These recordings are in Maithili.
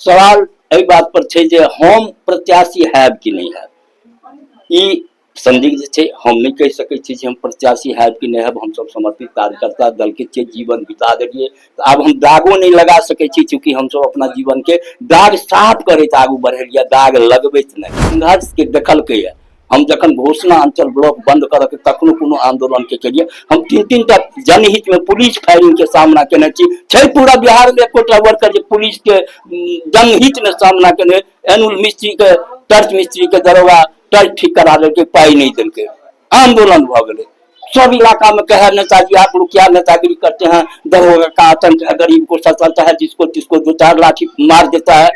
सवाल एहि बात पर छै जे हम प्रत्याशी हैब कि नहि हैब, ई संदिग्ध छै। हम नहि कहि सकै छी जे हम प्रत्याशी हैब कि नहि हैब। हमसब समर्पित कार्यकर्ता दल के छियै, जीवन बिता देलियै, तऽ आब हम दागो नहि लगा सकै छी, चूँकि हमसब अपना जीवन के दाग साफ करैत आगू बढ़ेलियै, दाग लगबैत नहि। संघर्ष के देखलकैया। हम जखन घोषणा अंचल ब्लॉक बंद करऽ के कखनो कोनो आंदोलन के केलिए, हम तीन तीन टा जनहित में पुलिस फायरिंग के सामना केने छी। छै पूरा बिहार में एकोटा वर्कर जे पुलिस के जनहित में सामना केने? एनुल मिस्त्री के, टर्च मिस्त्री के दरोगा टर्च ठीक करा देलकै, पाइ नहि देलकै, आंदोलन भऽ गेलै। सब इलाका में कहे नेताजी आप लोग क्या नेतागिरी करते हैं, दरोगा का आतंक है, गरीब को सताता है, जिसको तिसको दो चार लाठी मार देता है।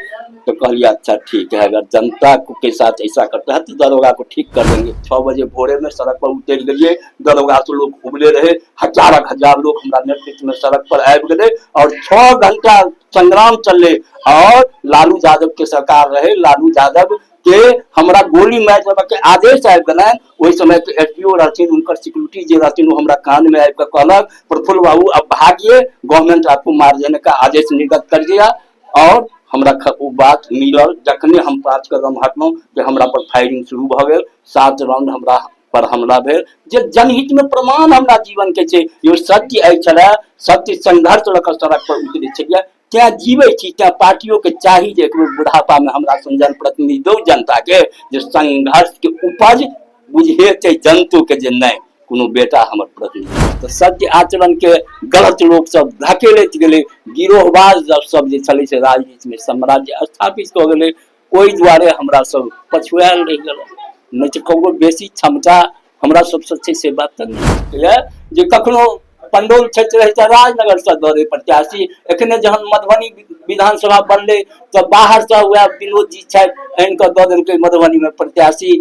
तो कहलिए अच्छा ठीक है, अगर जनता के साथ ऐसा करता है तो दरोगा को ठीक कर देंगे। 6 बजे भोरे में सड़क पर उतर गए, दरोगा से लोग उबले रहे, हजार हजार लोग हमारा नेतृत्व में सड़क पर आबि गए और 6 घंटा संग्राम चलले और लालू यादव के सरकार रहे, लालू यादव के हमरा गोली मारि देबऽ के आदेश आबि गेलनि। ओहि समय के एस डी ओ रहथिन, हुनकर सिक्योरिटी जे रहथिन ओ हमरा कान में आबि कऽ कहलक, प्रफुल्ल बाबू अब भागिए, गवर्नमेंट आपको मार देने का आदेश निर्गत कर दिया। और हमरा ओ बात मिलल, जखने हम 5 कदम हटलहुँ जे हमरा पर फायरिंग शुरू भऽ गेल, 7 राउंड हमरा पर हमला भेल, जे जनहित में प्रमाण हमरा जीवन के छै। यो सत्य एहि छलै, सत्य संघर्ष लऽ कऽ सड़क पर उतरे छलियै, तें जीबै छी, तें पार्टियों के चाही जे एक बेर बुढ़ापा में हमरा सन जनप्रतिनिधि दौ जनता के, जे संघर्ष के उपज बुझेतै जनतो के जे नहि कोनो बेटा हमर प्रतिनिधि। तऽ सत्य आचरण के गलत लोक सब धकेलैत गेलै, गिरोहबाज सब जे छलै से राजनीति में साम्राज्य स्थापित कऽ गेलै। ओहि दुआरे हमरा सब पछुआयल रहि गेलहुँ, नहि तऽ ककरो बेसी क्षमता हमरा सबसँ छै से बात तऽ नहि यऽ जे कखनो पंडौल क्षेत्र रहै तऽ राजनगर से दऽ दै प्रत्याशी। एखने जहन मधुबनी विधानसभा बनलै तऽ बाहरसँ वएह विनोद जी छथि, आनि कऽ दऽ देलकै मधुबनी में प्रत्याशी।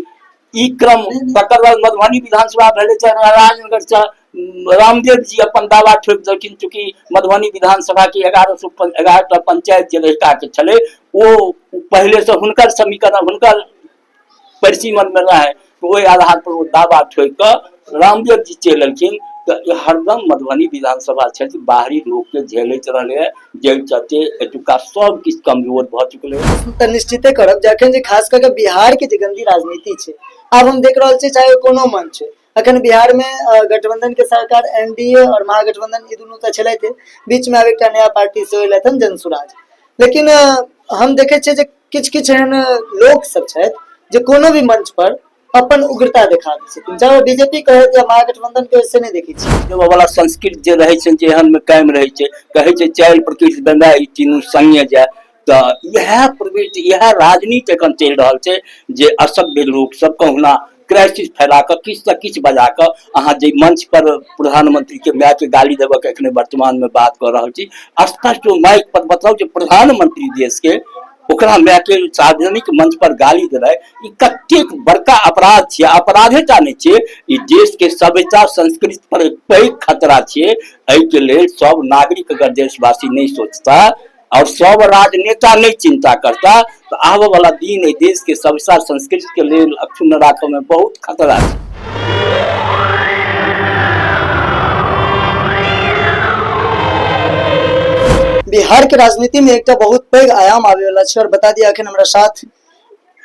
ई क्रम, तकर बाद मधुबनी विधानसभा भेलै तऽ राजनगर से रामदेव जी अपन दावा ठोकि देलखिन, चूँकि मधुबनी विधानसभा के 1111 टा पंचायत जे रहिका के छलै ओ पहिले से हुनकर समीकरण हुनकर परिसीमन में रहै, तऽ ओहि आधार पर ओ दावा ठोकि कऽ रामदेव जी चलि एलखिन। तऽ हरदम मधुबनी विधानसभा क्षेत्र बाहरी लोक के झेलैत रहलै, जाहि चलते एतुका सब किछु कमजोर भऽ चुकलै। तऽ निश्चिते करब जखन जे खास कऽ के बिहार के जे गंदी राजनीति छै, आब हम देख रहल छी, चाहे कोनो मंच छै, अखन बिहार में गठबंधन के सरकार एनडीए और महागठबंधन ई दुनू तऽ छलथि, बीच में आब एकटा नया पार्टी सेहो एलथि हन जनसुराज। लेकिन हम देखै छियै जे किछु किछु एहन लोक सब छथि जे कोनो भी मंच पर अपन उग्रता देखा दै छथिन, चाहे ओ बीजेपी के होय या महागठबंधन के होय, से नहि देखै छियै। देबऽ वाला संस्कृत जे रहै छै, जे एहन मे कायम रहै छै, कहै छै चालि प्रकृति बंधा ई तीनू संगे जाय, तऽ इएह प्रवृत्ति इएह राजनीति एखन चलि रहल छै जे असभ्य लोक सब कहुना क्राइसिस फैला कऽ किछु सँ किछु बजा कऽ अहाँ जे मंच पर प्रधानमंत्री के माय के गाली देबऽ के एखने वर्तमान मे बात कऽ रहल छी, स्पष्ट माइक पर बताउ जे प्रधानमंत्री देश के ओकरा माय के सार्वजनिक मंच पर गाली देनाइ ई कतेक बड़का अपराध छियै। अपराधे टा नहि छियै, ई देश के सभ्यता संस्कृति पर एक पैघ खतरा छियै। एहिके लेल सब नागरिक अगर देशवासी नहि सोचता और सब राजनेता नहि चिंता करता तऽ आबऽ वाला दिन एहि देश के सभ्यता संस्कृति के लेल अक्षुण्ण राखऽ में बहुत खतरा छै। बिहार के राजनीति में एकटा बहुत पैघ आयाम आबे वाला छै और बता दिया अखन हमरा साथ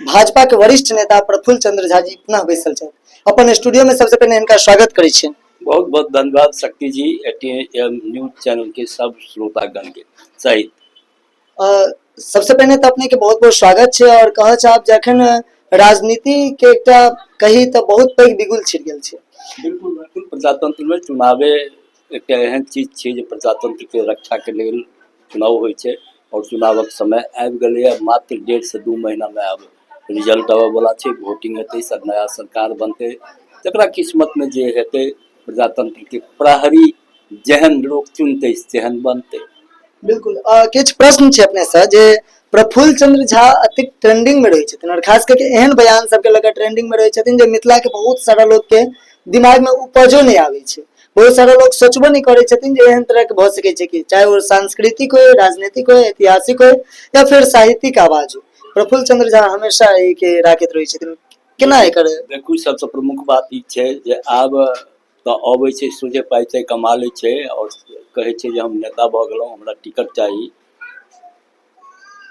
भाजपा के वरिष्ठ नेता प्रफुल्ल चंद्र झा जी पुनः बैसल छथि अपन स्टूडियो में। सबसे पहिने हिनका स्वागत करै छियनि। बहुत बहुत धन्यवाद शक्ति जी, एटीएम न्यूज चैनल के सब श्रोतागण के सहित। सबसे पहिने तऽ अपने के बहुत बहुत स्वागत छै और कहऽ चाहब जे अखन राजनीति के एकटा कही तऽ बहुत पैघ बिगुल छिड़ गेल छै। बिल्कुल बिल्कुल, प्रजातंत्र में चुनावे एकटा एहन चीज छै जे प्रजातंत्र के रक्षा के लेल चुनाव होइ छै और चुनावक समय आबि गेलैए। मात्र 1.5 से 2 महीना में आब रिजल्ट आबऽ वाला छै, वोटिंग हेतै, सब नया सरकार बनतै, जकरा किस्मत में जे हेतै, प्रजातंत्र के प्रहरी जेहन लोक चुनतै तेहन बनतै। बिल्कुल, किछु प्रश्न छै अपने से जे प्रफुल्ल चंद्र झा अतिक ट्रेंडिंग में रहै छथिन और खास करके एहन बयान सबके लऽ कऽ ट्रेंडिंग में रहै छथिन जे मिथिला के बहुत सारा लोग के दिमाग में उपजो नहि आबै छै, बहुत सारा लोग सोचबो नहि करै छथिन जे एहन तरह के भऽ सकै छै कि चाहे ओ सांस्कृतिक होय, राजनीतिक होय, ऐतिहासिक होय या फिर साहित्यिक आवाज हो, प्रफुल्ल चंद्र झा हमेशा एहि के राखैत रहै छथिन, केना एकर? देखू, सबसँ प्रमुख बात ई छै जे आब तऽ अबै छै सोझे पाइ ताइ कमा लै छै और कहै छै जे हम नेता भऽ गेलहुँ, हमरा टिकट चाही।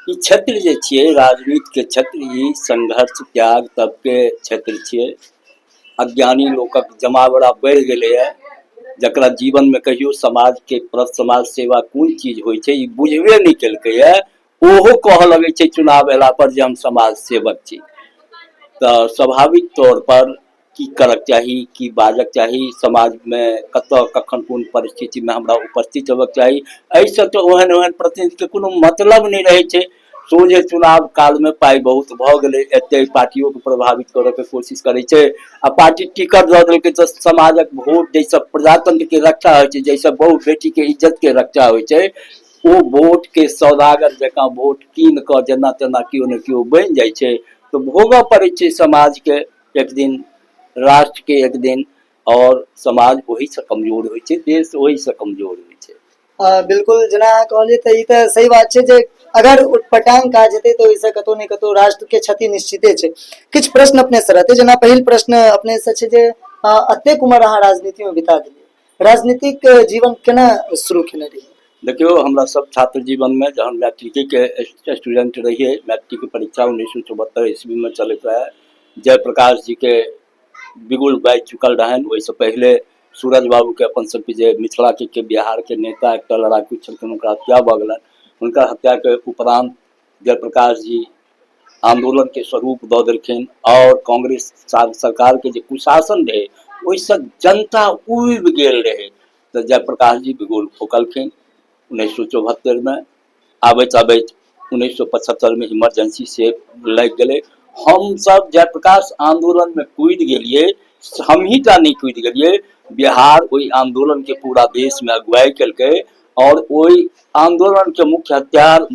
ई क्षेत्र जे छियै राजनीतिके क्षेत्र, ई संघर्ष त्याग तपके क्षेत्र छियै। अज्ञानी लोकक जमावड़ा बढ़ि गेलैए, जकरा जीवनमे कहियो समाजके प्रति समाज सेवा कोन चीज होइ छै ई बुझबे नहि केलकैए, ओहो कहऽ लगै छै चुनाव अयला पर जे हम समाज सेवक छी। तऽ स्वाभाविक तौर पर की करक चाही, की बाजक चाही, समाजमे कतऽ कखन कोन परिस्थितिमे हमरा उपस्थित होबक चाही, एहिसँ तऽ ओहन ओहन प्रतिनिधिके कोनो मतलब नहि रहै छै। सोझे चुनाव कालमे पाइ बहुत भऽ गेलै, एते पार्टियोके प्रभावित करऽके कोशिश करै छै आ पार्टी टिकट दऽ देलकै तऽ समाजक वोट जाहिसँ प्रजातंत्रके रक्षा होइ छै, जाहिसँ बहु बेटीके इज्जतके रक्षा होइ छै, ओ वोटके सौदागर जकाँ वोट कीन कऽ जेना तेना केओ ने केओ बनि जाइ छै। तऽ भोगऽ पड़ै छै समाजके एक दिन, राष्ट्रके एक दिन, आओर समाज ओहिसँ कमजोर होइ छै, देश ओहिसँ कमजोर होइ छै। बिल्कुल, जेना अहाँ कहलियै तऽ ई तऽ सही बात छै जे अगर उटपटांग काज हेतै तऽ ओहिसँ कतहु ने कतहु राष्ट्रके क्षति निश्चिते छै। किछु प्रश्न अपनेसँ रहतै, जेना पहिल प्रश्न अपनेसँ छै जे एतेक उमर अहाँ राजनीतिमे बिता देलियै, राजनीतिक जीवन केना शुरू केने रहियै? देखियौ, हमरा सब छात्र जीवनमे जहन मैट्रिकेके स्टूडेंट रहियै, मैट्रिकके परीक्षा 1974 ईस्वीमे चलैत रहए, जयप्रकाश जीके बिगुल बाजि चुकल रहनि। ओहिसँ पहिले सूरज बाबूके अपन सबके जे मिथिलाके के बिहारके नेता एकटा लड़ाकू छलखिन, हुनका हत्या भऽ गेलनि। हुनकर हत्याके उपरान्त जयप्रकाश जी आन्दोलनके स्वरूप दऽ देलखिन आओर कांग्रेस सरकारके जे कुशासन रहै ओहिसँ जनता उबि गेल रहै। तऽ जयप्रकाश जी बिगुल फूकलखिन 1974मे। आबैत आबैत 1975मे इमरजेंसी से लागि गेलै। हमसब जयप्रकाश आन्दोलनमे कूदि गेलियै, हमही टा नहि कूदि गेलियै, बिहार ओहि आन्दोलनके पूरा देशमे अगुवाई केलकै आओर ओहि आन्दोलनके मुख्य हथियार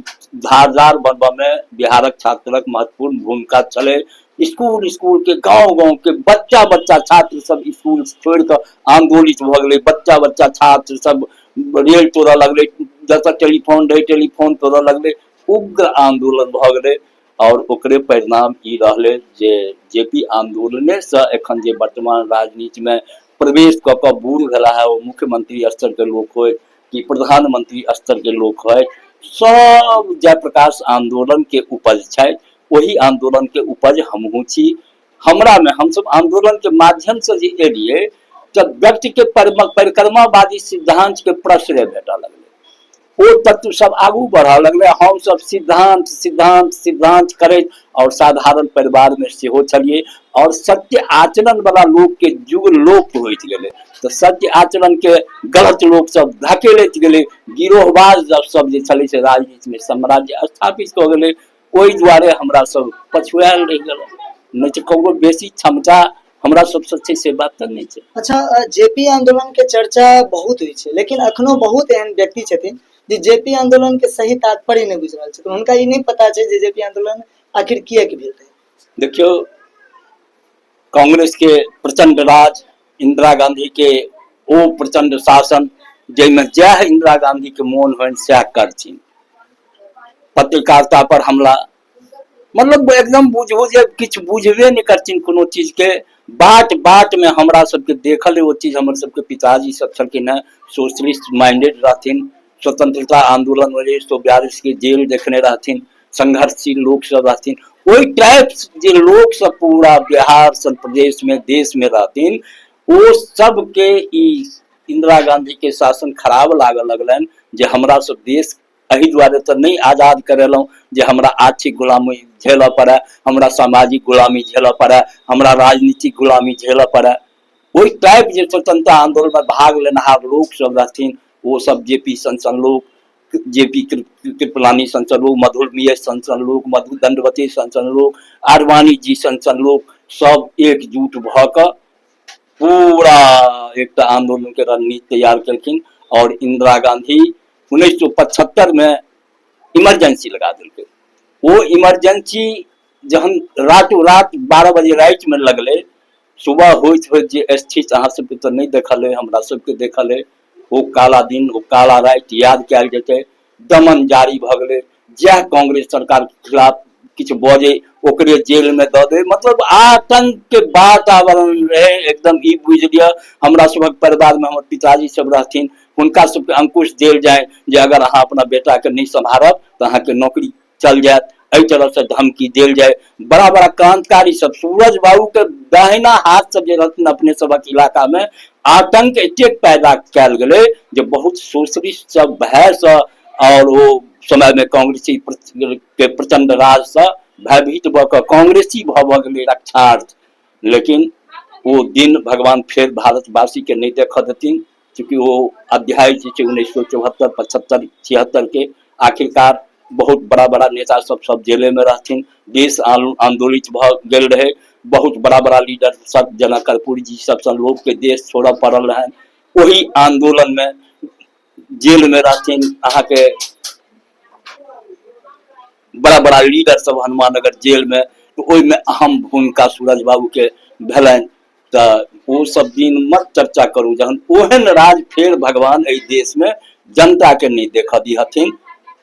धारदार बनबऽमे बिहारक छात्रक महत्वपूर्ण भूमिका छलै। स्कूल स्कूल के गाँव गाँव के बच्चा बच्चा छात्र सब स्कूल छोड़ि कऽ आन्दोलित भऽ गेलै। बच्चा बच्चा छात्र सब रेल तोड़ऽ लगलै, जतऽ टेलीफोन रहै टेलीफोन तोड़ऽ लगलै, उग्र आन्दोलन भऽ गेलै। आओर ओकरे परिणाम ई रहलै जे जे पी आन्दोलनेसँ एखन जे वर्तमान राजनीतिमे प्रवेश कऽ कऽ बूढ़ भेला है, ओ मुख्यमंत्री स्तरके लोक होय कि प्रधानमंत्री स्तरके लोक होय, सब जयप्रकाश आन्दोलनके उपज छै। ओहि आन्दोलनके उपज हमहूँ छी। हमरामे हमसब आन्दोलनके माध्यमसँ जे एलियै तऽ व्यक्तिके परिक्रमावादी सिद्धान्तके प्रश्रय भेटऽ लगलै, ओ तत्व सब आगू बढ़ऽ लगलै। हमसब सिद्धान्त सिद्धान्त सिद्धान्त करैत आओर साधारण परिवारमे सेहो छलियै आओर सत्य आचरण वाला लोकके युग लोप होइत गेलै। तऽ सत्य आचरणके गलत लोक सब धकेलैत गेलै, गिरोहबाज सब जे छलै से राजनीतिमे साम्राज्य स्थापित कऽ गेलै। ओहि दुआरे हमरा सब पछुआयल रहि गेलहुँ, नहि तऽ ककरो बेसी क्षमता हमरा सबसँ छै से बात तऽ नहि छै। अच्छा, जेपी आंदोलन के चर्चा बहुत होइ छै, लेकिन अखनो बहुत एहन व्यक्ति छथिन जे जेपी आंदोलन के सही तात्पर्य नहि बुझि रहल छथिन। हुनका ई नहि पता छै जे जेपी आंदोलन आखिर किएक भेल रहै। देखियौ, कांग्रेस के प्रचंड राज, इंदिरा गांधी के ओ प्रचंड शासन, जाहिमे जएह इंदिरा गांधी के मोन होइन सएह करथिन, पत्रकारिता पर हमला, मतलब एकदम बुझू जे किछु बुझबे नहि करथिन कोनो चीजके। बाट बाटमे हमरा सबके देखल ओ चीज, हमर सबके पिताजी सब छलखिन हेँ सोशलिस्ट माइंडेड रहथिन, स्वतंत्रता आंदोलन 1942 के जेल देखने रहथिन, संघर्षशील लोक सब रहथिन। ओहि टाइप जे लोक सब पूरा बिहार सन प्रदेशमे देशमे रहथिन, ओ सबके ई इंदिरा गांधी के शासन खराब लागऽ लगलनि जे हमरा सब देश एहि दुआरे तऽ नहि आजाद करेलहुँ जे हमरा आर्थिक गुलामी झेलऽ पड़य, हमरा सामाजिक गुलामी झेलऽ पड़य, हमरा राजनीतिक गुलामी झेलऽ पड़य। ओहि टाइप जे स्वतंत्रता आंदोलनमे भाग लेनहार लोक सब रहथिन, ओ सब जे पी सन सन लोक, जे पी कृपलानी सन सन लोक, मधुर मिय सन सन लोक, मधु दंडवती सन सन लोक, आडवाणी जी सन सन लोक सब एकजुट भऽ कऽ पूरा एकटा आंदोलन के रणनीति तैयार केलखिन और इंदिरा गांधी 1975 में इमरजेंसी लगा देलकै। ओ इमरजेंसी जहन रातो रात 12 बजे रातिमे लगलै, सुबह होइत होइत जे स्थिति अहाँ सबके तऽ नहि देखल अइ, हमरा सबके देखल अइ, ओ काला दिन ओ काला राति याद कयल जेतै। दमन जारी भऽ गेलै, जएह कांग्रेस सरकारके खिलाफ किछु बजै ओकरे जेलमे दऽ दै, मतलब आतंकके वातावरण रहै एकदम। ई बुझि लिअ, हमरा सभक परिवारमे हमर पिताजी सब रहथिन, हुनका सबके अंकुश देल जाय जे अगर अहाँ अपना बेटाके नहि सम्हारब तऽ अहाँके नौकरी चल जायत, एहि तरह से धमकी देल जाय। बड़ा बड़ा क्रांतिकारी सब, सूरज बाबू के दाहिना हाथ सब जे रहथिन अपने सबक इलाका में, आतंक एतेक पैदा कयल गेलै जे बहुत सोशलिस्ट सब भय से और ओ समय में कांग्रेसी के प्रचंड राज से भयभीत भऽ कऽ कांग्रेसी भऽ भऽ गेलै रक्षार्थ। लेकिन ओ दिन भगवान फेर भारतवासी के नहि देखऽ देथिन, चूँकि ओ अध्याय जे छै 1974 75 76 के आखिरकार बहुत बड़ा बड़ा नेता सब सब जेले में रहथिन, देश आंदोलित भऽ गेल रहे, बहुत बड़ा बड़ा लीडर सब जेना कर्पूरी जी सब सन लोग के देश छोड़ऽ पड़ल रहनि। ओहि आंदोलन में जेल में रहथिन अहाँके बड़ा बड़ा लीडर सब हनुमाननगर जेल में, तऽ ओहिमे अहम भूमिका सूरज बाबू के भेलनि। तऽ ओ सब दिन मत चर्चा करू, जहन ओहन राज फेर भगवान एहि देश में जनता के नहि देखऽ दिहथिन।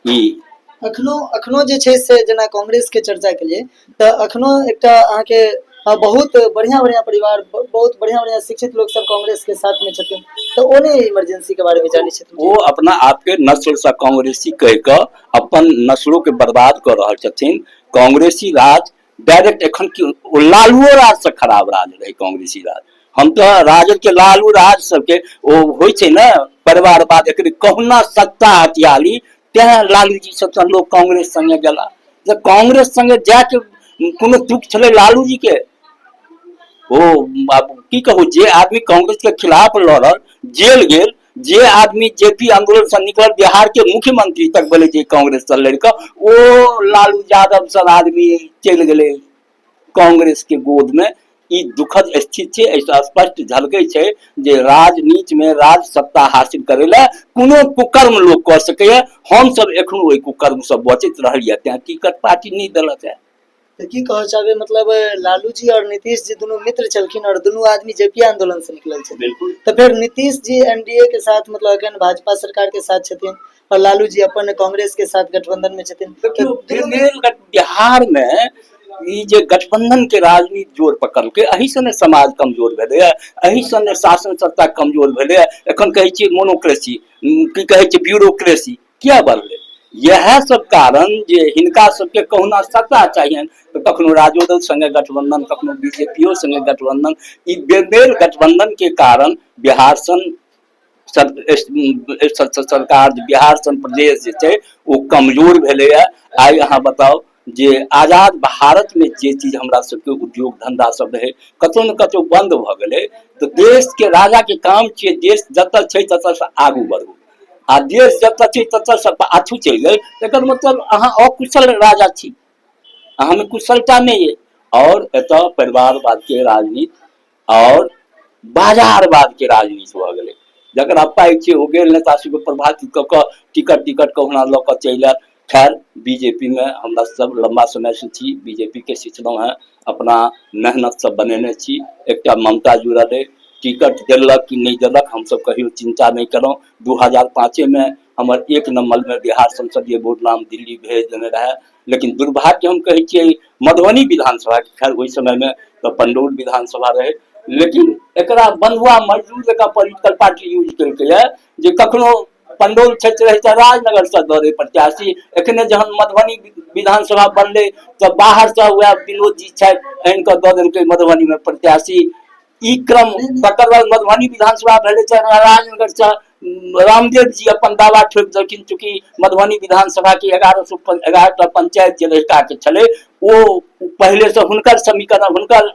ई अखनो अखनो जे छै से जेना कांग्रेस के चर्चा केलियै तऽ अखनो एकटा अहाँके बहुत बढ़िया बढ़िया परिवार, बहुत बढ़िया बढ़िया शिक्षित लोग सब कांग्रेस के साथ में छथिन, तऽ ओ नहि इमरजेंसी के बारे में जानै छथिन। ओ अपना आपके नस्ल से कांग्रेसी कहि कऽ अपन नस्लों के बर्बाद कऽ रहल छथिन। कांग्रेसी राज डायरेक्ट एखन की ओ लालुओ राज से खराब राज रहे कांग्रेसी राज। हम तऽ राजद के लालू राज सबके ओ होइ छै ने परिवारवाद, एकरे कहुना सत्ता हथियाली, तें लालू जी सबसँ लोग कांग्रेस संगे गेला। तऽ कांग्रेस संगे जाके कोनो दुख छलै लालू जी के? ओ आब की कहू, जे आदमी कांग्रेस के खिलाफ लड़ल जेल गेल, जे आदमी जेपी आंदोलन से निकलल बिहार के मुख्यमंत्री तक भेलै जे कांग्रेस से लड़ि कऽ, ओ लालू यादव सन आदमी चलि गेलै कांग्रेस के गोद में। ई दुखद स्थिति छै। एहिसँ स्पष्ट झलकै छै जे राजनीति में राज सत्ता हासिल करै लए कोनो कुकर्म लोक कऽ सकैए। हमसब एखनो ओहि कुकर्म से बचैत रहलियै, तें टिकट पार्टी नहि देलक है। तऽ की कहऽ चाहबै, मतलब लालू जी और नीतीश जी दुनू मित्र छलखिन और दुनू आदमी जेपी आंदोलन से निकलल छथिन। बिल्कुल। तऽ फेर नीतीश जी एनडीए के साथ, मतलब अखन भाजपा सरकार के साथ छथिन और लालू जी अपन कांग्रेस के साथ गठबंधन में छथिन। देखियौ, बिहार में ई जे गठबंधन के राजनीति जोर पकड़लकै, एहि से ने समाज कमजोर भेलैए, एहि से ने शासन सत्ता कमजोर भेलैए। एखन कहै छियै मोनोक्रेसी, की कहै छियै ब्यूरोक्रेसी, किया बढ़लै? इएह सब कारण जे हिनका सबके कहुना सत्ता चाहियनि, तऽ कखनो राजदो संगे गठबंधन, कखनो बीजेपीओ संगे गठबंधन। ई बेमेल गठबंधन के कारण बिहार सन सरकार, बिहार सन प्रदेश जे छै ओ कमजोर भेलैए। आइ अहाँ बताउ जे आजाद भारत में जे चीज हमरा सबके उद्योग धंधा सब रहै कतौ ने कतौ बंद भऽ गेलै। तऽ देश के राजा के काम छियै देश जतऽ छै ततऽ से आगू बढ़ू, आ देश जतऽ छै ततऽ से पाछू चलि गेल, तकर मतलब अहाँ अकुशल राजा छी, अहाँमे कुशलता नहि अइ। और एतऽ परिवारवाद के राजनीति और बाजारवाद के राजनीति भऽ गेलै। जकरा पाइ छै ओ गेल नेता सबके प्रभावित कऽ कऽ टिकट टिकट कहुना लऽ कऽ चलि आयल। खैर, बीजेपी में हमरा सब लम्बा समय से छी, बीजेपी के सिखलहुँ हेँ, अपना मेहनतसँ बनेने छी। एकटा ममता जुड़ल अइ, टिकट देलक कि नहि देलक हमसब कहियो चिन्ता नहि केलहुँ। 2005 मे हमर 1 नंबर में बिहार संसदीय बोर्ड नाम दिल्ली भेज देने रहए, लेकिन दुर्भाग्य हम कहै छियै मधुबनी विधानसभा के, खैर ओहि समय में तऽ पंडौल विधानसभा रहे, लेकिन एकरा बंधुआ मजदूर जकाँ पॉलिटिकल पार्टी यूज केलकैए जे कखनो पंडौल क्षेत्र रहै तऽ राजनगर से दऽ दै प्रत्याशी। एखने जहन मधुबनी विधानसभा बनलै तऽ बाहर से वएह विनोद जी छथि, आनि कऽ दऽ देलकै मधुबनी में प्रत्याशी। ई क्रम, तकर बाद मधुबनी विधानसभा भेलै तऽ राजनगर से रामदेव जी अपन दावा ठोकि देलखिन। चूँकि मधुबनी विधानसभा के 1111 टा पंचायत जे रहिका के छलै ओ पहिले से हुनकर समीकरण हुनकर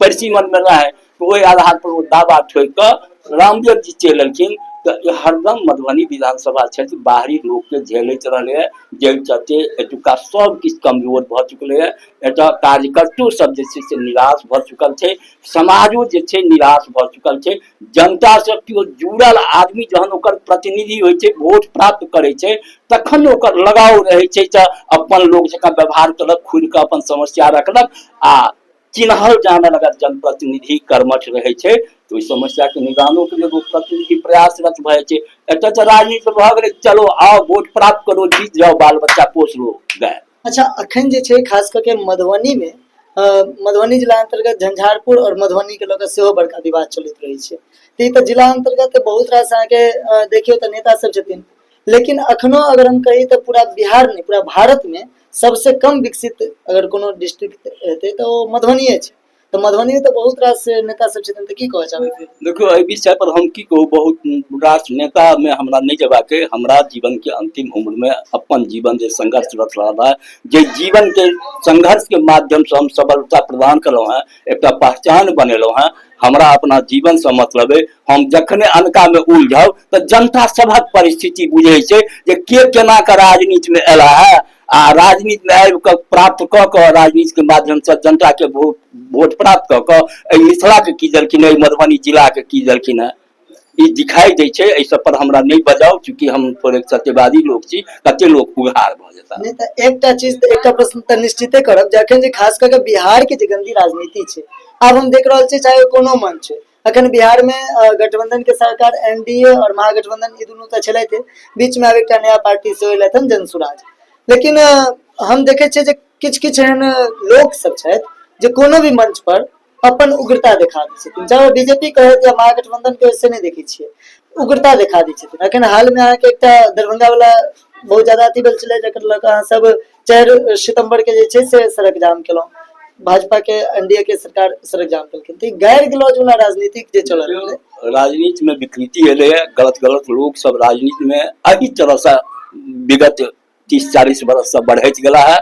परिसीमन में रहै, तऽ ओहि आधार पर ओ दावा ठोकि कऽ रामदेव जी चलि एलखिन। तऽ हरदम मधुबनी विधानसभा क्षेत्र बाहरी लोकके झेलैत रहलै, जाहि चलते एतुका सब किछु कमजोर भऽ चुकलै। एतऽ कार्यकर्तो सब जे छै से निराश भऽ चुकल छै, समाजो जे छै निराश भऽ चुकल छै। जनता से केओ जुड़ल आदमी जहन ओकर प्रतिनिधि होइ छै, वोट प्राप्त करै छै, तखन ओकर लगाव रहै छै, तऽ अपन लोक जकाँ व्यवहार केलक, खुलि कऽ अपन समस्या रखलक। आ चिन्हल जानल अगर जनप्रतिनिधि कर्मठ रहै छै तऽ ओहि समस्याके निदानोके लेल ओ प्रतिनिधि प्रयासरत भऽ जाइ छै। एतऽ तऽ राजनीति भऽ गेलै, चलो आओ वोट प्राप्त करो, जीत जाओ, बाल बच्चा पोस लो, गए। अच्छा, अखन जे छै खास कऽ के मधुबनी में, मधुबनी जिला अंतर्गत झंझारपुर और मधुबनी के लऽ कऽ सेहो बड़का विवाद चलैत रहै छै। तऽ ई तऽ जिला अंतर्गत बहुत रास अहाँके देखियौ तऽ नेता सब छथिन, लेकिन अखनो अगर हम कही तऽ पूरा बिहार नहि, पूरा भारत में सबसे कम विकसित अगर कोनो डिस्ट्रिक्ट हेतै तऽ ओ मधुबनीये छै। तऽ मधुबनी में तऽ बहुत रास नेता सब छथिन, तऽ की कहऽ चाहबै फिर? देखियौ, एहि विषय पर हम की कहू, बहुत रास नेता में हमरा नहि जेबाक अइ। हमरा जीवन के अंतिम उम्र में अपन जीवन जे संघर्षरत रहल है, जे जीवन के संघर्ष के माध्यम से हम सबलता प्रदान केलहुँ हेँ, एकटा पहचान बनेलहुँ हेँ, हमरा अपना जीवन से मतलब अइ। हम जखने अनका में उलझब तऽ जनता सभक परिस्थिति बुझै छै जे के केना के राजनीति में एला है, आ राजनीति में आबि कऽ प्राप्त कऽ कऽ राजनीति के माध्यम से जनता के वोट प्राप्त कऽ कऽ एहि मिथिला के की देलखिन, एहि मधुबनी जिला के की देलखिन हेँ, ई दिखाई दै छै। एहि सब पर हमरा नहि बजाउ, चूँकि हम थोड़े सत्यवादी लोक छी, कते लोक उघार भऽ जेता। नहि तऽ एकटा चीज, एकटा प्रश्न तऽ निश्चिते करब जे अखन जे खास कऽ के बिहार के जे गंदी राजनीति छै, आब हम देख रहल छी, चाहे कोनो मंच छै, अखन बिहार में गठबंधन के सरकार एनडीए और महागठबंधन ई दुनू तऽ छलथि, बीच में आब एकटा नया पार्टी सेहो एलथि हन, जनसुराज। लेकिन हम देखै छियै जे किछु किछु एहन लोक सब छथि जे कोनो भी मंच पर अपन उग्रता देखा दै छथिन, चाहे बीजेपी कहत या महागठबंधन के, से नहि देखै छियै, उग्रता देखा दै छथिन। अखन हाल में अहाँके एकटा दरभंगा वाला बहुत ज्यादा अथी भेल छलै, जकर लऽ कऽ अहाँ सब 4 सितम्बर के जे छै से सड़क जाम केलहुँ, भाजपा के एनडीए के सरकार सड़क जाम केलखिन। तऽ गैर गलौज वाला राजनीतिक जे चलल रहलै, राजनीति में विकृति एलै है, गलत गलत लोग सब राजनीति में एहि तरह से विगत 30-40 बरस से बढ़ैत गेला है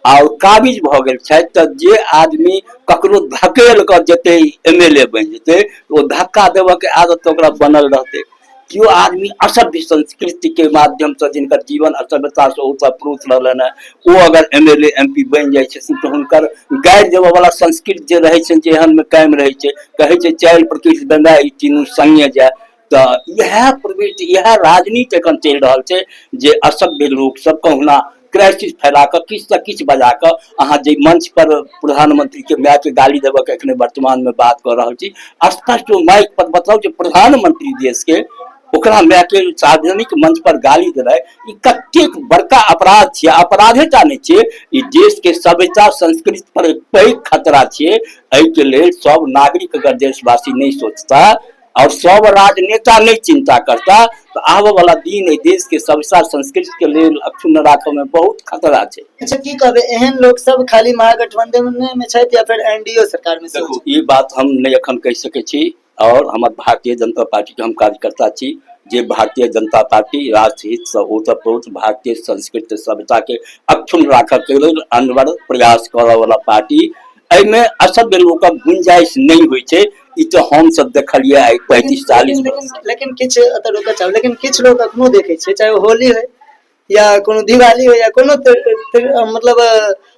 और काबिज भऽ गेल छथि। तऽ जे आदमी ककरो धकेल कऽ जेतै MLA बनि जेतै, ओ धक्का देबऽ के आदत तऽ ओकरा बनल रहतै। केओ आदमी असभ्य संस्कृति के माध्यम से जिनकर जीवन असभ्यता से ओतप्रोत रहलनि हेँ, ओ अगर MLA MP बनि जाइ छथिन तऽ हुनकर गारि देबऽ वाला संस्कृति जे रहै छनि, जे एहन मे कायम रहै छै। कहै छै चालि प्रकृति बंधा ई तीनू संगे जाय, तऽ इएह प्रवृत्ति, इएह राजनीति एखन चलि रहल छै जे असभ्य लोक सब कहुना क्राइसिस फैला कऽ किछु सँ किछु बजा कऽ अहाँ जे मंच पर प्रधानमंत्री के माय के गाली देबऽ के एखने वर्तमान में बात कऽ रहल छी, स्पष्ट माइक पर बताउ जे प्रधानमंत्री देश के ओकरा माय के सार्वजनिक मंच पर गाली देनाइ ई कतेक बड़का अपराध छियै। अपराधे टा नहि छियै, ई देश के सभ्यता संस्कृति पर एक पैघ खतरा छियै। एहिके लेल सब नागरिक अगर देशवासी नहि सोचता और सब राजनेता नहि चिंता करता तऽ आबऽ वाला दिन एहि देश के सभ्यता संस्कृति के लेल अक्षुण्ण राखऽ में बहुत खतरा छै। अच्छा, की कहबै, एहन लोक सब खाली महागठबंधन में छथि या फिर एनडीओ सरकार में सेहो? देखू, ई बात हम नहि एखन कहि सकै छी और हमर भारतीय जनता पार्टी के हम कार्यकर्ता छी, जे भारतीय जनता पार्टी राष्ट्रहित से ओतप्रोत भारतीय संस्कृति सभ्यता के अक्षुण्ण राखऽ के लेल अनवरत प्रयास करऽ वाला पार्टी, एहिमे असभ्य लोकक गुंजाइश नहि होइ छै। ई तऽ हम सब देखलियै आइ 35-40 वर्ष। लेकिन किछु एतऽ रुकऽ चाहब, लेकिन किछु लोक अखनो देखै छै, चाहे होली होइ या कोनो दिवाली होइ या कोनो मतलब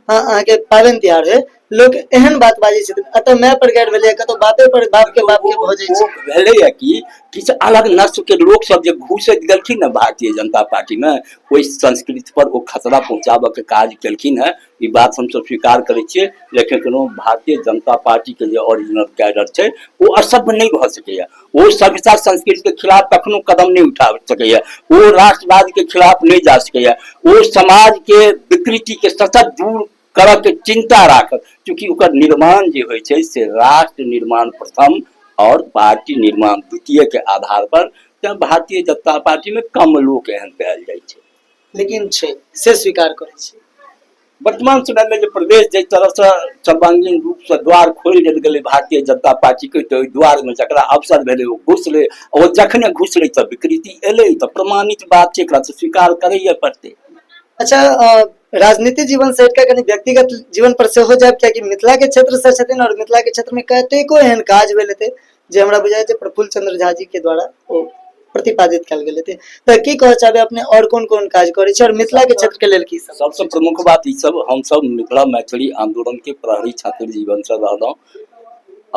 अहाँके पाबनि तिहार होइ, लोक एहन बात बाजै छथिन, एतऽ माय पर गारि भेलै, कतौ बापे पर बाप के बाप के भऽ जाइ छै। भेलैया कि किछु अलग नस्ल के लोक सब जे घुसैत गेलखिन ने भारतीय जनता पार्टी मे, ओहि संस्कृति पर ओ खतरा पहुंचाबऽ के काज केलखिन हेँ, ई बात हमसब स्वीकार करै छियै। लेकिन कोनो भारतीय जनता पार्टी के जे ओरिजिनल कैडर छै ओ असभ्य नहि भऽ सकैया, ओ सभ्यता संस्कृति के खिलाफ कखनो कदम नहि उठा सकैया, ओ राष्ट्रवाद के खिलाफ नहि जा सकैया, ओ समाज के विकृति के सतत दूर करऽ के चिंता राखत, चूँकि ओकर निर्माण जे होइ छै से राष्ट्र निर्माण प्रथम और पार्टी निर्माण द्वितीय के आधार पर। तैं भारतीय जनता पार्टी में कम लोक एहन पायल जाइ छै, लेकिन छै से स्वीकार करै छी। वर्तमान समय में जे प्रदेश जाहि तरह से सर्वांगीण रूप से द्वार खोलि देल गेलै भारतीय जनता पार्टी के, तऽ ओहि द्वार में जकरा अवसर भेलै ओ घुसलै, ओ जखने घुसलै तऽ विकृति एलै, तऽ प्रमाणित बात छै, एकरा तऽ स्वीकार करैए पड़तै। अच्छा, राजनीति जीवन से हटिकऽ कनि व्यक्तिगत जीवन पर सेहो जायब, कियाकि मिथिला के क्षेत्र से छथिन और मिथिला के क्षेत्र में कतेको एहन काज भेल हेतै जे हमरा बुझाइ छै प्रफुल्ल चंद्र झा जी के द्वारा ओ प्रतिपादित कयल गेल हेतै, तऽ की कहऽ चाहबै अपने और कोन कोन काज करै छी और मिथिला के क्षेत्र के लेल की सब? सबसँ प्रमुख बात ई सब, हमसब मिथिला मैथिली आंदोलन के प्रहरी छात्र जीवन से रहलहुँ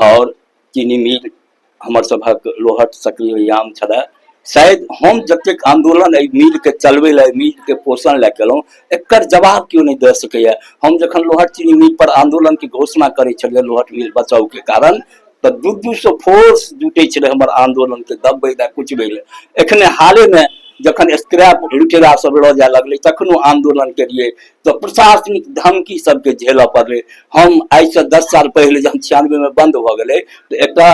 और चीनी मिल हमर सभक लोहट सक्रिय याम छलै। शायद हम जतेक आंदोलन एहि मिल के चलबै लए, मिल के पोषण लए केलहुँ, एकर जवाब केओ नहि दऽ सकैया। हम जखन लोहट चीनी मिल पर आंदोलन के घोषणा करै छलियै लोहट मिल बचाउ के कारण, तऽ 2-2 सौ फोर्स जुटै छलै हमर आंदोलन के दबबै लए, कुचबै लए। एखने हाले में जखन स्क्रैप लुटेरा सब लऽ जाय लगलै तखनो आंदोलन केलियै तऽ प्रशासनिक धमकी सबके झेलऽ पड़लै। हम आइसँ 10 साल पहिले जहन 96 में बंद भऽ गेलै तऽ एकटा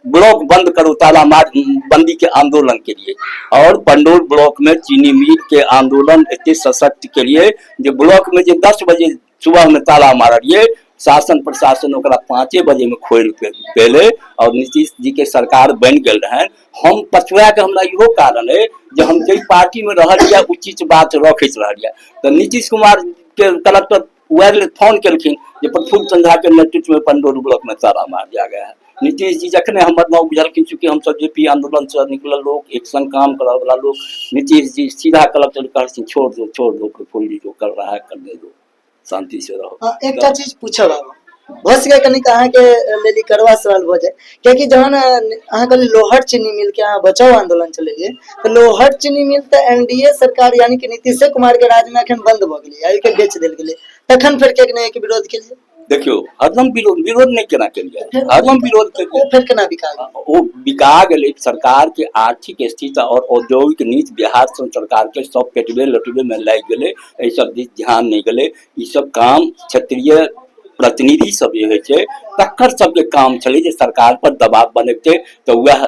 ब्लॉक बंद करो, ताला मार बंदी के आंदोलन के लिए। और पंडौल ब्लॉक में चीनी मिल के आंदोलन एते सशक्त के लिए जे ब्लॉक में जे 10 बजे सुबह में ताला मारलिए, शासन प्रशासन ओकरा 5 बजे में खोल के पेले और नीतीश जी के सरकार बनि गेल रहनि। हम पछुआ के हमरा इहो कारण है जे हम जाहि पार्टी में रहलियै उचित बात रखैत रहलियै। तऽ नीतीश कुमार के कलेक्टर वायरलेस फोन केलखिन जे प्रफुल्ल चंद्र झा के नेतृत्व में पंडौल ब्लॉक में ताला मार दिया गया है। नीतीश जी जखने हमर नाम बुझलखिन, चूँकि हमसब जे पी आंदोलन से निकलल लोग, एक संग काम करऽ वाला लोग, नीतीश जी सीधा कलेक्टर कहलखिन छोड़ दो, छोड़ दो, प्रफुल्ल जी जो कर रहा है करने दो, शांति से रहो। एकटा चीज पूछब आब, भऽ सकै कनिक अहाँके लेल ई कड़वा सवाल भऽ जाय, कियाकि जहन अहाँ कहलियै लोहट चीनी मिल के अहाँ बचाओ आंदोलन चलेलियै, तऽ लोहट चीनी मिल तऽ एन डी ए सरकार यानी कि नीतीशे कुमार के राज में अखन बंद भऽ गेलै, एहिके बेच देल गेलै, तखन फेर किएक नहि एहिके विरोध केलियै? देखियौ, हरदम विरोध, विरोध नहि केना केलियै, हरदम विरोध केलियै। ओ फेर केना बिका गेलै? ओ बिका गेलै। सरकार के आर्थिक स्थिति और औद्योगिक नीति बिहार सरकार के सब पेटबे लटबे में लागि गेलै, एहि सब दिस ध्यान नहि गेलै। ई सब काम क्षेत्रीय प्रतिनिधि सब जे होइ छै तकर सबके काम छलै जे सरकार पर दबाव बनेतै, तऽ वएह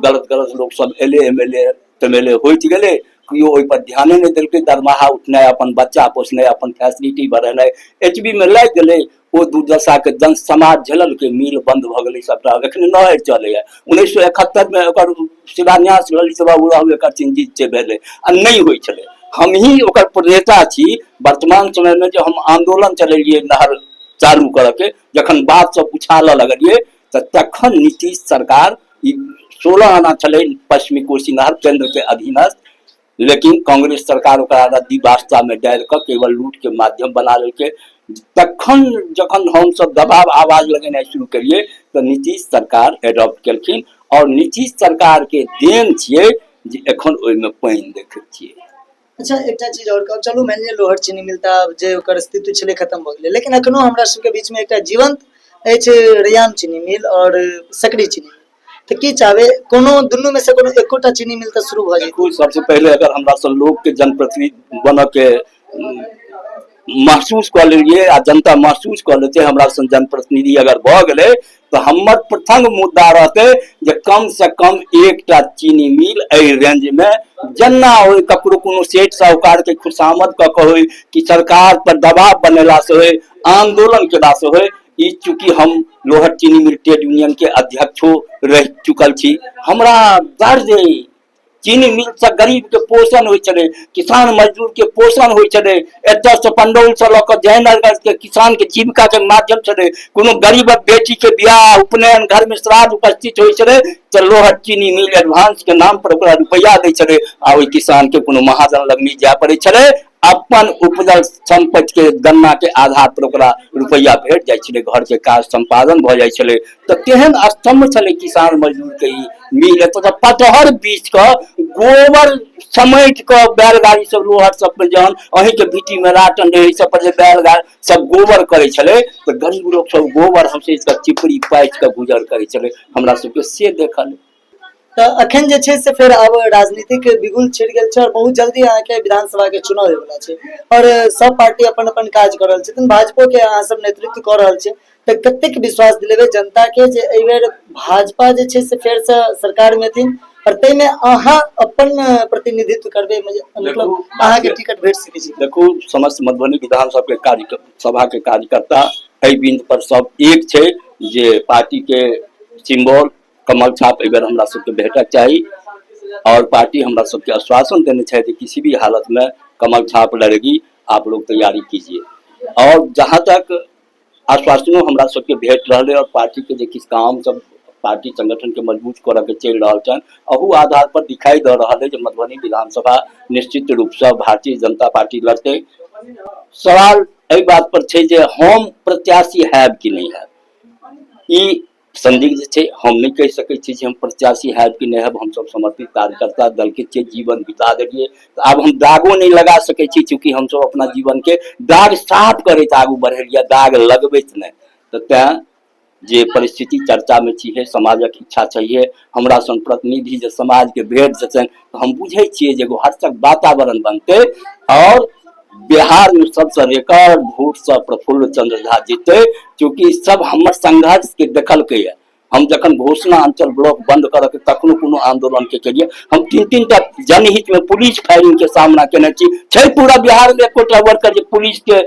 गलत गलत लोक सब एलै, एम एल ए तम एल ए होइत गेलै, केओ ओहिपर ध्याने नहि देलकै। दरमाहा उठनाइ, अपन बच्चा पोसनाइ, अपन फैसिलिटी बढ़ेनाइ एतबीमे लागि गेलै। ओ दुर्दशाके जन समाज झेललकै, मिल बन्द भऽ गेलै सबटा, एखन नहरि चलैए। 1971मे ओकर शिलान्यास ललित बाबू रहबे करथिन, जीत से भेलै आ नहि होइ छलै। हमही ओकर प्रणेता छी। वर्तमान समयमे जे हम आन्दोलन चलेलियै नहर चालू करऽके, जखन बात सब उछालऽ लगलियै तऽ तखन नीतीश सरकार ई 16 आना छलै पश्चिमी कोसी नहर केंद्र के अधीनस्थ, लेकिन कांग्रेस सरकार ओकरा रद्दी वास्ता में डालि कऽ केवल लूट के माध्यम बना लेलकै। तखन जखन हमसब दबाव आवाज लगेनाइ शुरू केलियै तऽ नीतीश सरकार एडॉप्ट केलखिन और नीतीश सरकार के देन छियै जे एखन ओहिमे पानि देखै छियै। अच्छा, एकटा चीज आओर कहब, चलू मानि लिअ लोहर चीनी मिल तऽ जे ओकर अस्तित्व छलै खतम भऽ गेलै, लेकिन एखनो हमरा सबके बीचमे एकटा जीवंत अछि रैयाम चीनी मिल आओर सकरी चीनी मिल, तऽ की चाहबै कोनो दुनू में से कोनो एकोटा चीनी मिल तऽ शुरू भऽ जेतै? देखू, सबसे पहिले अगर हमरा सब लोक के जनप्रतिनिधि बनऽ के महसूस कऽ लेलियै आ जनता महसूस कऽ लेतै, हमरा सन जनप्रतिनिधि अगर भऽ गेलै तऽ हमर प्रथम मुद्दा रहतै जे कम से कम एकटा चीनी मिल एहि रेंज मे जेना होइ, ककरो कोनो सेठ साहूकार के खुशामद कऽ के होइ कि सरकार पर दबाव बनेला से होइ, आंदोलन केला से होइ। ई चूँकि हम लोहट चीनी मिल ट्रेड यूनियन के अध्यक्षो रहि चुकल छी, हमरा दर्द अइ चीनी मिल से गरीब के पोषण होइ छलै, किसान मजदूर के पोषण होइ छलै। एतऽ से पंडौल से लऽ कऽ जयनगर के किसान के जीविका के माध्यम छलै। कोनो गरीबक बेटी के बियाह, उपनयन, घर में श्राद्ध उपस्थित होइ छलै तऽ लोहट चीनी मिल एडवांस के नाम पर ओकरा रुपैआ दै छलै आ ओहि किसान के कोनो महाजन लग नहि जाय पड़ै छलै, अपन उपजल सम्पत्ति के गन्ना के आधार पर ओकरा रुपैआ भेट जाइ छलै, घर के काज सम्पादन भऽ जाइ छलै। तऽ तेहन स्तम्भ छलै किसान मजदूर के ई मिल। एतऽ तऽ पटहर बीछ कऽ गोबर समेट कऽ बैलगाड़ी सब लोहट सब पर जहन अहींके बीटी में राटन रहै सब पर जे बैलगाड़ी सब गोबर करै छलै तऽ गरीब लोक सब गोबर हँसैत कऽ चिपड़ी पाथि कऽ गुजर करै छलै, हमरा सबके से देखल। तऽ अखन जे छै से फेर आब राजनीतिक बिगुल छिड़ गेल छै और बहुत जल्दी अहाँके विधानसभा के चुनाव होयवला छै और सब पार्टी अपन अपन काज कऽ रहल छथिन, भाजपो के अहाँ सब नेतृत्व कऽ रहल छै, तऽ कतेक विश्वास दिलेबै जनता के जे एहि बेर भाजपा जे छै से फेर से सरकार में एथिन और ताहिमे अहाँ अपन प्रतिनिधित्व करबै, मतलब अहाँके टिकट भेट सकै छै? देखू, समस्त मधुबनी विधानसभा के कार्य सभा के कार्यकर्ता एहि बिंदु पर सब एक छै जे पार्टी के सिम्बल कमल छाप एहि बेर हमरा सबके भेटक चाही और पार्टी हमरा सबके आश्वासन देने छथि किसी भी हालत में कमल छाप लड़ेगी, आप लोग तैयारी कीजिए। और जहाँ तक आश्वासनो हमरा सबके भेट रहलै और पार्टी के जे किछु काम सब पार्टी संगठन के मजबूत करऽ के चलि रहल छनि, अहू आधार पर दिखाई दऽ रहल है जे मधुबनी विधानसभा निश्चित रूपसँ भारतीय जनता पार्टी लड़तै। सवाल एहि बात पर छै जे हम प्रत्याशी हैब कि नहि हैब, ई संदिग्ध छै। हम नहि कहि सकै छी जे हम प्रत्याशी हैब कि नहि हैब। हमसब समर्पित कार्यकर्ता दल के छियै, जीवन बिता देलियै तऽ आब हम दागो नहि लगा सकै छी, चूँकि हमसब अपना जीवन के दाग साफ करैत आगू बढ़ेलियै, दाग लगबैत नहि। तऽ तैं जे परिस्थिति चर्चा में छियै, समाजक इच्छा छैहे, हमरा सन प्रतिनिधि जे समाज के भेट जेतनि तऽ हम बुझै छियै जे एगो हर्षक वातावरण बनतै और बिहार में सबसे रिकॉर्ड वोट से प्रफुल्ल चंद्र झा जीतते, चूंकि सब हमर संघर्ष के देखलकै है। हम जखन घोषणा अंचल ब्लॉक बंद करऽ के तखनो कोनो आंदोलन के केलिए। हम 3-3 टा जनहित में पुलिस फायरिंग के सामना केने छी। छै पूरा बिहार में एकोटा वर्कर जे पुलिस के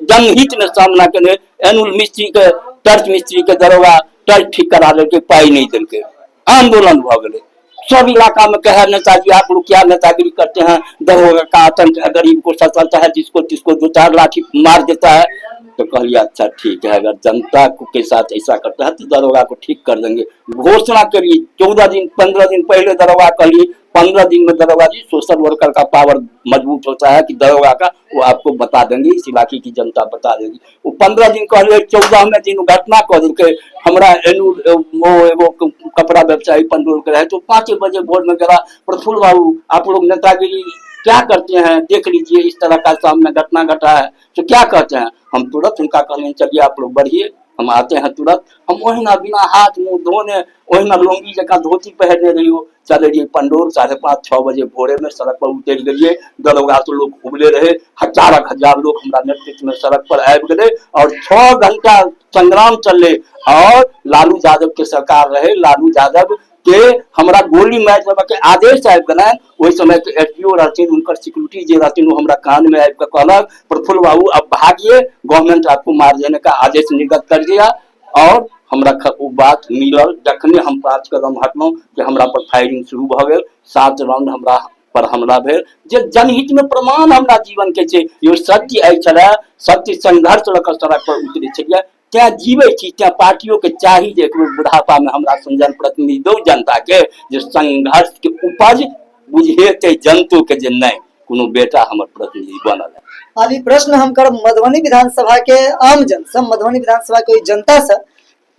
जनहित में सामना केने। एनुल मिस्त्री के टर्च मिस्त्री के दरोगा टर्च ठीक करा देलकै, पाई नहीं देलकै, आंदोलन भऽ गेलै। सब इलाका में कहे नेताजी आप लोग क्या नेतागिरी करते हैं, दरोगा का आतंक है, गरीब को सचलता है, जिसको तिसको 2-4 लाठी मार देता है। तो कहलिए अच्छा ठीक है, अगर जनता के साथ ऐसा करता है तो दरोगा को ठीक कर देंगे। घोषणा करिए 14 दिन 15 दिन पहले दरोगा कहलिए, 15 दिन में दरोगा जी सोशल वर्कर का पावर मजबूत होता है कि दरोगा का, वो आपको बता देंगे, इस इलाके की जनता बता देगी। वो 15 दिन कहलिए, 14वें दिन घटना कह देलकै। हमरा एनू वो एगो कपड़ा व्यवसायी पंडोल के रहे, तो 5 बजे भोर में गया, प्रफुल्ल बाबू आप लोग नेतागिरी क्या करते हैं, देख लीजिए इस तरह का सामने घटना घटा है, तो क्या कहते हैं। हम तुरंत उनका कहलिए चलिए आप लोग बढ़िए, हम आते हैं तुरंत। हम ओहिना बिना हाथ मुँह धोने ओहिना लुंगी जकाँ धोती पहनने रहियो चले रहिए पंडोल। 5:30-6 बजे भोरे में सड़क पर उतरि गेलिए। दरोगा से लोग उबले रहे, हजारक हजार लोग हमरा नेतृत्व में सड़क पर आबि गेलै और 6 घंटा संग्राम चललै। और लालू यादव के सरकार रहे, लालू यादव के हमरा गोली मारि देबऽ के आदेश आबि गेलनि। ओहि समय के एस डी ओ रहथिन, हुनकर सिक्योरिटी जे रहथिन वो हमरा कान में आबि कऽ कहलक, प्रफुल्ल बाबू अब भागिए, गवर्नमेंट आपको मार देने का आदेश निर्गत कर दिया। और हमरा ओ बात मिलल। जखने हम 5 कदम हटलहुँ कि हमरा पर फायरिंग शुरू भऽ गेल, 7 राउंड हमरा पर हमला भेल, जे जनहित में प्रमाण हमरा जीवन के छै। यो सत्य एहि छलै, सत्य संघर्ष लऽ कऽ सड़क पर उतरे छलियै, तें जीबै छी, तें पार्टियों के चाही जे एक बेर बुढ़ापा में हमरा सन जनप्रतिनिधि दौ जनता के, जे संघर्ष के उपज बुझेतै जनतो के जे नहि कोनो बेटा हमर प्रतिनिधि बनल है। आब ई प्रश्न हम करब मधुबनी विधानसभा के आम जन से, मधुबनी विधानसभा के ओहि जनता से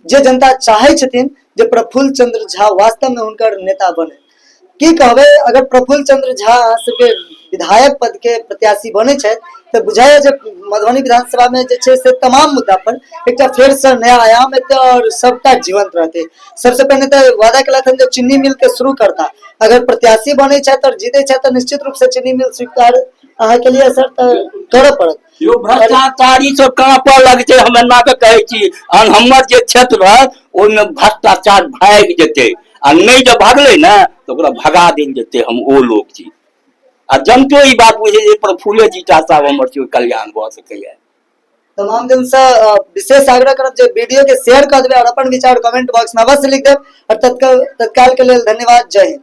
जे जनता चाहे छथिन जे प्रफुल्ल चंद्र झा वास्तव में हुनकर नेता बने। की कहबै, अगर प्रफुल्ल चंद्र झा अहाँ सबके विधायक पद के प्रत्याशी बने छथि तऽ बुझाइए जे मधुबनी विधानसभा में जे छै से तमाम मुद्दा पर एकटा फेर से नया आयाम एतै और सबटा जीवंत रहतै। सबसे पहिने तऽ वादा केलथि हन जे चीनी मिल के शुरू करता, अगर प्रत्याशी बने छथि और जीते छथि तऽ निश्चित रूप से चीनी मिल स्वीकार अहाँ के लिए सर तऽ करऽ पड़त। यो भ्रष्टाचारी सब कांपऽ लगतै, हम एना कऽ कहै छी। और हमर जे क्षेत्र रहत ओहिमे भ्रष्टाचार भागि जेतै, आ नहि जब भागलै ने तऽ ओकरा भगा देल जेतै। हम ओ लोक छी आ जनतो ई बात बुझै जे प्रफुल्ले जी टा साहब हमर छै कल्याण भऽ सकैया। तमाम दिन से विशेष आग्रह करब जे वीडियो के शेयर कर देबै और अपन विचार कमेंट बॉक्स में अवश्य लिख देब। और तत्काल के लेल धन्यवाद। जय हिंद।